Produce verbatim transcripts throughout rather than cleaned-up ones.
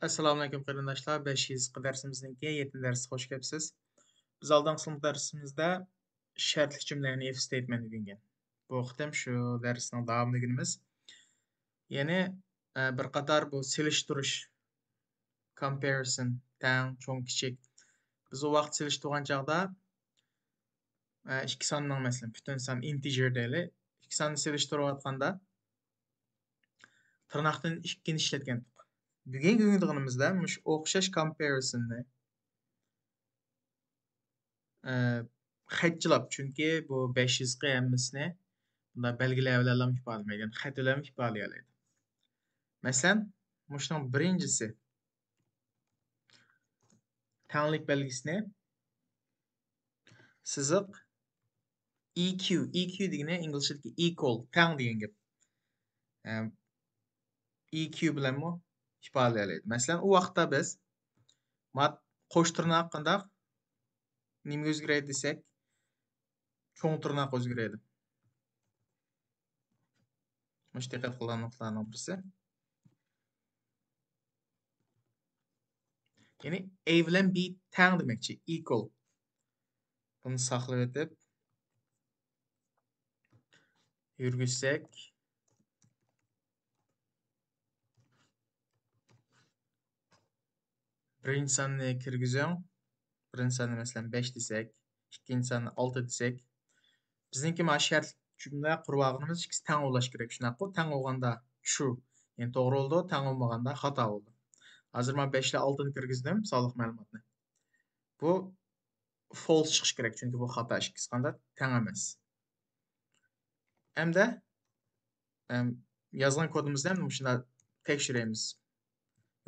ئەسسالامۇئەلەيكۇم قېرىنداشلار، بەش يېزىقى دەرسىمىزنىڭكى يەتتىنچى دەرسىگە خوش كەپسىز. بىز ئالدىنقى سىنىپ دەرسىمىزدە شەرتلىك جۈملە، يەنى if statement ئۆگەنگەن. بۇ قېتىم شۇ دەرسنىڭ داۋامىنى ئۆگىنىمىز. يەنى، ئە، بىر قاتار بۇ سېلىشتۇرۇش، comparison، تەڭ، چوڭ، كىچىك. بىز ئۇ ۋاقىت سېلىشتۇرغان چاغدا، ئە، ئىككى ساننىڭ، مەسىلەن، پۈتۈن سان، integer دەيلى، ئىككى ساننى سېلىشتۇرۇۋاتقاندا، تىرناقتىن ئىككىنى ئىشلەتكەنتۇق. بۈگۈنكى ئۆگىنىدىغىنىمىزدا مۇشۇ ئوخشاش comparisonni، ئە، خەتچىلاپ، چۈنكى بۇ بەش يېزىقى ھەممىسىنى بۇنداق بەلگىلەر بىلەنلا ئىپادىلىمەيدۇ، يەنى خەت بىلەن ئىپادىلىيەلەيدۇ. مەسىلەن، مۇشۇنىڭ بىرىنچىسى، تەڭلىك بەلگىسىنى سىزىق، EQ، EQ دېگىنى ئىنگلىزچىدىكى equal، تەڭ دېگەن گەپ. ئەم، EQ بىلەنمۇ ئىپادىلەيدۇ. مەسىلەن، ئۇ ۋاقىتتا بىز مات-، قوش تىرناق قانداق، نېمىگە ئۆزگىرەيدۇ دېسەك، چوڭ تىرناق ئۆزگىرەيدۇ. مۇشۇ دىققەت قىلغان نۇقتىلارنىڭ بىرسى. يەنى A بىلەن B تەڭ دېمەكچى، equal. بۇنى ساقلىۋېتىپ، يۈرگۈزسەك، بىرىنچى ساننى كىرگۈزۈڭ. بىرىنچى ساننى، مەسىلەن، بەش دېسەك، ئىككىنچى ساننى ئالتە دېسەك، بىزنىڭكى مانا شەرت جۈملە قۇرۇۋالغىنىمىز ئىككىسى تەڭ بولۇش كېرەك، شۇنداققۇ؟ تەڭ بولغاندا true، يەنى توغرا بولىدۇ، تەڭ بولمىغاندا خاتا بولىدۇ. ھازىر مانا بەش بىلەن ئالتىنى كىرگۈزدۈم، سانلىق مەلۇماتنى. بۇ false چىقىشى كېرەك، چۈنكى بۇ خاتا، ئىككىسى قانداق؟ تەڭ ئەمەس. ئەمدى، ئەم، يازغان كودىمىزنى ئەمدى مۇشۇنداق تەكشۈرەيمىز.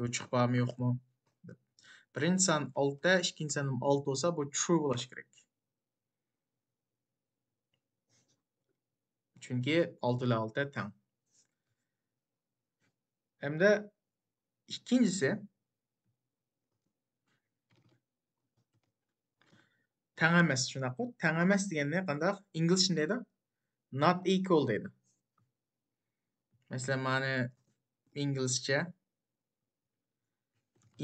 يوچۇق بارمۇ، يوقمۇ؟ بىرىنچى سان ئالتە، ئىككىنچى سان ئالتە بولسا، بۇ true بولۇشى كېرەك. چۈنكى ئالتە بىلەن ئالتە تەڭ. ھەمدە ئىككىنچىسى، تەڭ ئەمەس، شۇنداققۇ؟ تەڭ ئەمەس دېگەننى قانداق ئىنگلىزچە دەيدۇ؟ Not equal دەيدۇ. مەسىلەن، مانا ئىنگلىزچە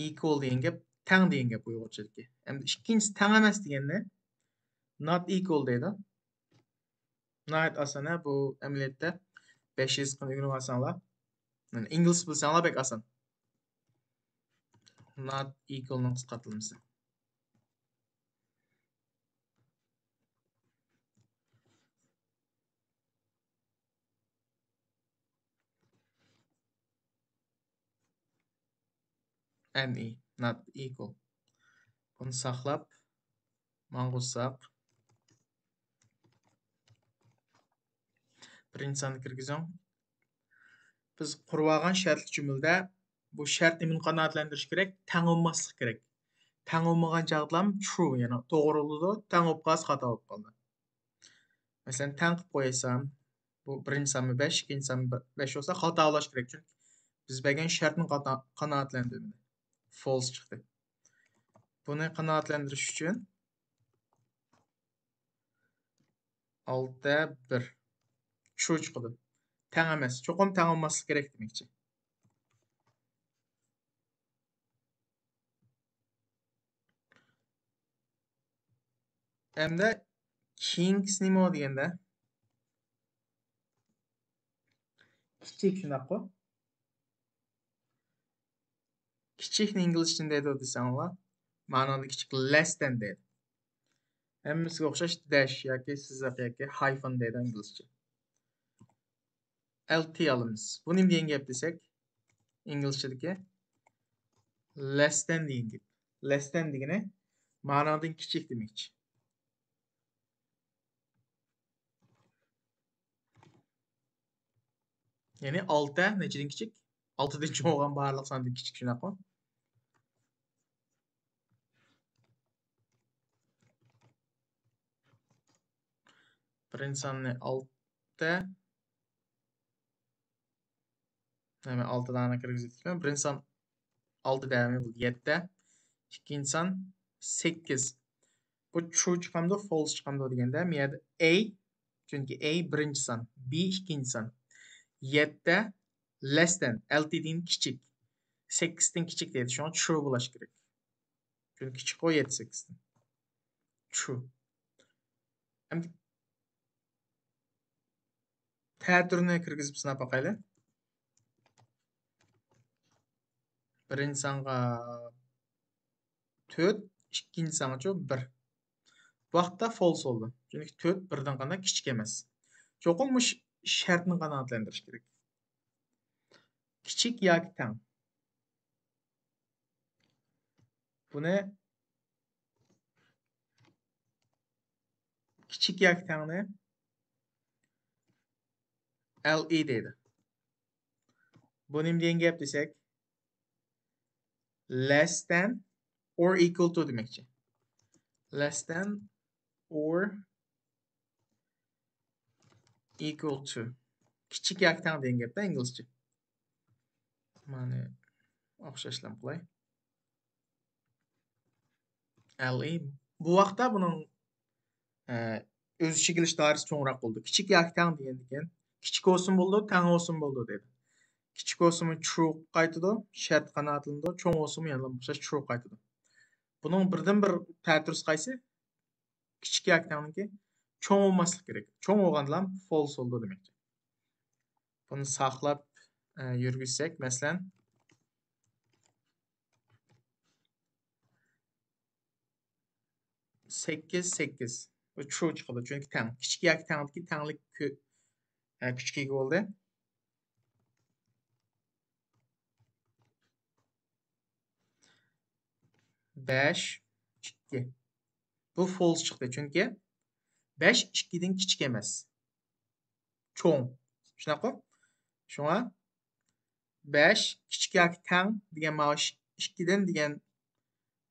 equal دېگەن گەپ، تەڭ دېگەن گەپ ئۇيغۇرچىدىكى. ئەمدى ئىككىنچىسى تەڭ ئەمەس دېگەننى not equal دەيدۇ. ناھايىتى ئاسان، ھە، بۇ ئەمەلىيەتتە بەش يېزىقىنى ئۆگىنىۋالساڭلار، يەنى ئىنگلىز بىلسەڭلار بەك ئاسان. Not equal نىڭ قىسقارتىلمىسى. NE، not equal. بۇنى ساقلاپ، ماڭغۇزساق، بىرىنچى ساننى كىرگۈزۈڭ. بىز قۇرۇۋالغان شەرتلىك جۈملىدە بۇ شەرت نېمىنى قانائەتلەندۈرۈشى كېرەك؟ تەڭ بولماسلىق كېرەك. تەڭ بولمىغان چاغدىلا true، يەنى توغرا بولىدۇ، تەڭ بولۇپ قالسا خاتا بولۇپ قالىدۇ. مەسىلەن، تەڭ قىلىپ قويسام، بۇ بىرىنچى سانمۇ بەش، ئىككىنچى سانمۇ بەش بولسا، خاتا بولۇش كېرەك، چۈنكى بىز بەرگەن شەرتنى قانا-، قانائەتلەندۈرمىدى. False چىقتى. بۇنى قانائەتلەندۈرۈش ئۈچۈن ئالتە بىر true چىقىدۇ. تەڭ ئەمەس. چوقۇم تەڭ بولماسلىق كېرەك دېمەكچى. ئەمدى كېيىنكىسى نېمە دېگەندە؟ كىچىك، شۇنداققۇ؟ كىچىكنى ئىنگلىزچە دەيدۇ دېسەڭلار، مانىڭدا كىچىك less than دەيدۇ. ھەممىسىگە ئوخشاش dash ياكى سىزىق ياكى hyphen دەيدۇ ئىنگلىزچە. L T ئالىمىز. بۇ نېمە دېگەن گەپ دېسەك، ئىنگلىزچىدىكى less than دېگەن گەپ. Less than دېگىنى مانىڭدىن كىچىك دېمەكچى. يەنى ئالتە نەچچىدىن كىچىك؟ ئالتىدىن چوڭ بولغان بارلىق ساندىن كىچىك، شۇنداقمۇ؟ بىرىنچى ساننى ئالتە، نېمە، ئالتە دانە كىرگۈزۈپتىمەن. بىرىنچى سان ئالتە دەيمەن، بۇ يەتتە. ئىككىنچى سان سەككىز. بۇ true چىقامدۇ، false چىقامدۇ دېگەندە، بۇ يەردە A، چۈنكى A بىرىنچى سان، B ئىككىنچى سان. يەتتە less than، L T دىن كىچىك. سەككىزدىن كىچىك دەيدۇ. شۇڭا true بولۇش كېرەك. چۈنكى كىچىكقۇ يەتتە سەككىزدىن. True. ئەمدى تەتۈرنى كىرگۈزۈپ سىناپ باقايلى. بىرىنچى سانغا تۆت، ئىككىنچى سانغىچۇ بىر. بۇ ۋاقىتتا false بولىدۇ. چۈنكى تۆت بىردىن قانداق كىچىك ئەمەس. چوقۇم مۇشۇ شەرتنى قانائەتلەندۈرۈش كېرەك. كىچىك ياكى تەڭ. بۇنى كىچىك ياكى تەڭنى ئەل ئى دەيدۇ. بۇ نېمە دېگەن گەپ دېسەك، less than or equal to دېمەكچى. Less than or equal to. كىچىك ياكى تەڭ دېگەن گەپتە ئىنگلىزچە. مانا ئوخشاشلام قىلاي. ئەل ئى. بۇ ۋاقىتتا بۇنىڭ، ئە، ئۆز ئىچىگە ئېلىش دائىرىسى چوڭراق بولىدۇ. كىچىك ياكى تەڭ دېگەندىكىن، كىچىك بولسىمۇ بولىدۇ، تەڭ بولسىمۇ بولىدۇ دەيدۇ. كىچىك بولسىمۇ true قايتىدۇ، شەرت قانائەتلىنىدۇ، چوڭ بولسىمۇ يەنىلا ئوخشاش true قايتىدۇ. بۇنىڭ بىردىن بىر تەتۈرىسى قايسى؟ كىچىك ياكى تەڭنىڭكى چوڭ بولماسلىقى كېرەك. چوڭ بولغاندىلا false بولىدۇ دېمەكچى. بۇنى ساقلاپ، ئە، يۈرگۈزسەك، مەسىلەن، سەككىز، سەككىز. بۇ true چىقىدۇ، چۈنكى تەڭ. كىچىك ياكى تەڭدىكى تەڭلىك كۆ-، ئە، كۈچكە ئىگە بولدى. بەش، ئىككى. بۇ false چىقتى، چۈنكى بەش ئىككىدىن كىچىك ئەمەس. چوڭ. شۇنداققۇ؟ شۇڭا بەش كىچىك ياكى تەڭ دېگەن مانا شۇ ئىككىدىن دېگەن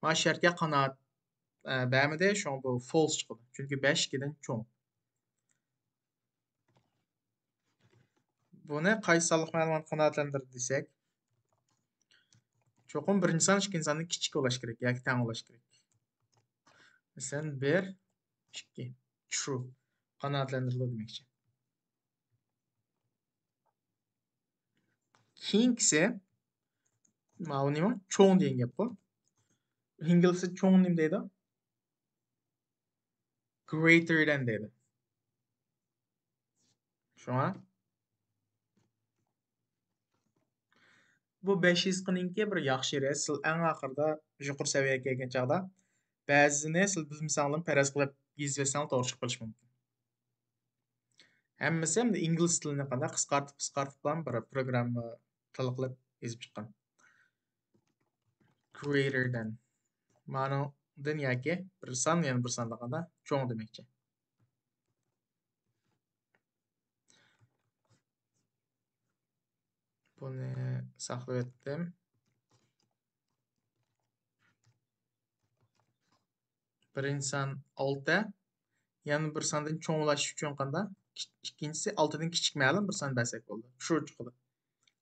مانا شەرتكە قانائەت، ئە، بەرمىدى. شۇڭا بۇ false چىقىدۇ. چۈنكى بەش ئىككىدىن چوڭ. بۇنى قايسى سانلىق مەلۇمات قانائەتلەندۈردى دېسەك، چوقۇم بىرىنچى سان ئىككىنچى ساندىن كىچىك بولۇش كېرەك ياكى تەڭ بولۇش كېرەك. مەسىلەن، بىر، ئىككى. True. قانائەتلەندۈرۈلدى دېمەكچى. كېيىنكىسى، ماۋۇ نېمە؟ چوڭ دېگەن گەپقۇ. ئىنگلىزچە چوڭ نېمە دەيدۇ؟ Greater than دەيدۇ. شۇڭا بۇ بەش يېزىقنىڭكى بىر ياخشى يېرى، سىل ئەڭ ئاخىرىدا يۇقىرى سەۋىيەگە كەلگەن چاغدا بەزىنى سىل بىلمىسەڭلارمۇ پەرەز قىلىپ يېزىۋەتسەڭلار توغرا چىقىپ قېلىشى مۇمكىن. ھەممىسى ئەمدى ئىنگلىز تىلىنى قانداق قىسقارتىپ، قىسقارتىپلا بىر پروگرامما تىل قىلىپ يېزىپ چىققان. Greater than. مانىڭدىن ياكى بىر سان يەنە بىر سان دېگەندە چوڭ دېمەكچى. بۇنى ساقلىۋەتتىم. بىرىنچى سان ئالتە. يەنە بىر ساندىن چوڭ بولۇش ئۈچۈن قانداق؟ ئىككىنچىسى ئالتىدىن كىچىك مەلۇم بىر سان بەرسەك بولىدۇ. True چىقىدۇ.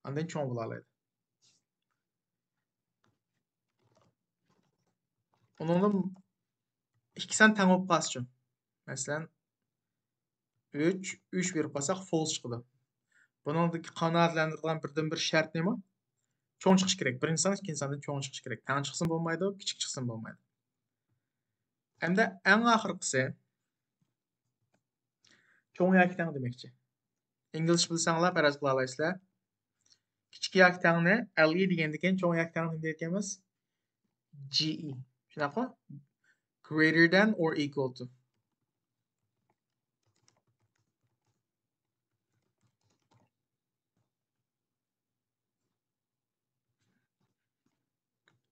ئاندىن چوڭ بولالايدۇ. ئۇنىڭدىن ئىككى سان تەڭ بولۇپ قالسىچۇ؟ مەسىلەن، ئۈچ، ئۈچ بېرىپ قالساق false چىقىدۇ. بۇنىڭدىكى قانائەتلەندۈرىدىغان بىردىنبىر شەرت نېمە؟ چوڭ چىقىش كېرەك. بىرىنچى سان ئىككىنچى ساندىن چوڭ چىقىش كېرەك. تەڭ چىقسىمۇ بولمايدۇ، كىچىك چىقسىمۇ بولمايدۇ. ئەمدى ئەڭ ئاخىرقىسى چوڭ ياكى تەڭ دېمەكچى. ئىنگلىزچە بىلسەڭلار پەرەز قىلالايسىلەر. كىچىك ياكى تەڭنى ئەل ئى دېگەندىكىن چوڭ ياكى تەڭ نېمە دەيدىكەنمىز؟ جى ئى. شۇنداققۇ؟ Greater than or equal to.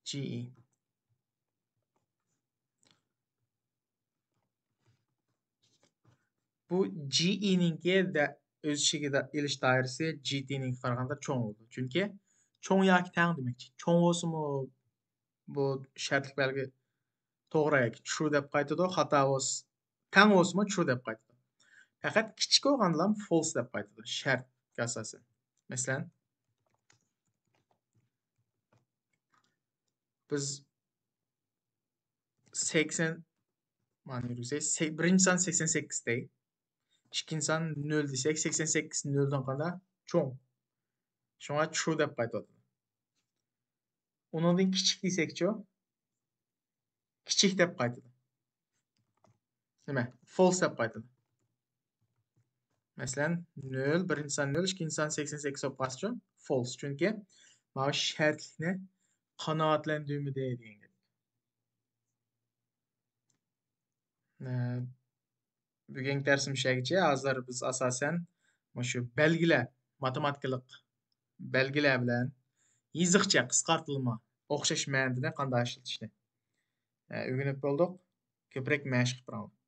جى ئى. بۇ جى ئى نىڭكى دە-، ئۆز ئىچىگە دە-، ئېلىش دائىرىسى جى تى نىڭكىگە قارىغاندا چوڭ بولىدۇ. چۈنكى چوڭ ياكى تەڭ دېمەكچى. چوڭ بولسىمۇ بۇ شەرتلىك بەلگە توغرا ياكى true دەپ قايتىدۇ، خاتا بولسا، تەڭ بولسىمۇ true دەپ قايتىدۇ. پەقەت كىچىك بولغاندىلا false دەپ قايتىدۇ، شەرتكە ئاساسەن. مەسىلەن، بىز سەكسەن، مانا يۈرگۈزەي، سە-، بىرىنچى سان سەكسەن سەككىز دەي. ئىككىنچى سان نۆل دېسەك، سەكسەن سەككىز نۆلدىن قانداق؟ چوڭ. شۇڭا true دەپ قايتىۋاتىدۇ. ئۇنىڭدىن كىچىك دېسەكچۇ؟ كىچىك دەپ قايتىدۇ. نېمە؟ فولس دەپ قايتىدۇ. مەسىلەن، نۆل، بىرىنچى سان نۆل، ئىككىنچى سان سەكسەن سەككىز بولۇپ قالسىچۇ؟ فولس. چۈنكى ماۋۇ شەرتلىكنى قانائەتلەندۈرمىدى دېگەن گەپ. ئە، بۈگۈنكى دەرسىمىز شۇ يەرگىچە. ھازىر بىز ئاساسەن مۇشۇ بەلگىلەر، ماتېماتىكىلىق بەلگىلەر بىلەن يېزىقچە قىسقارتىلما ئوخشاش مەنىدىنى قانداق ئىشلىتىشنى، ئە، ئۆگىنىپ بولدۇق. كۆپرەك مەشىق قىلىپ بېرىڭلار.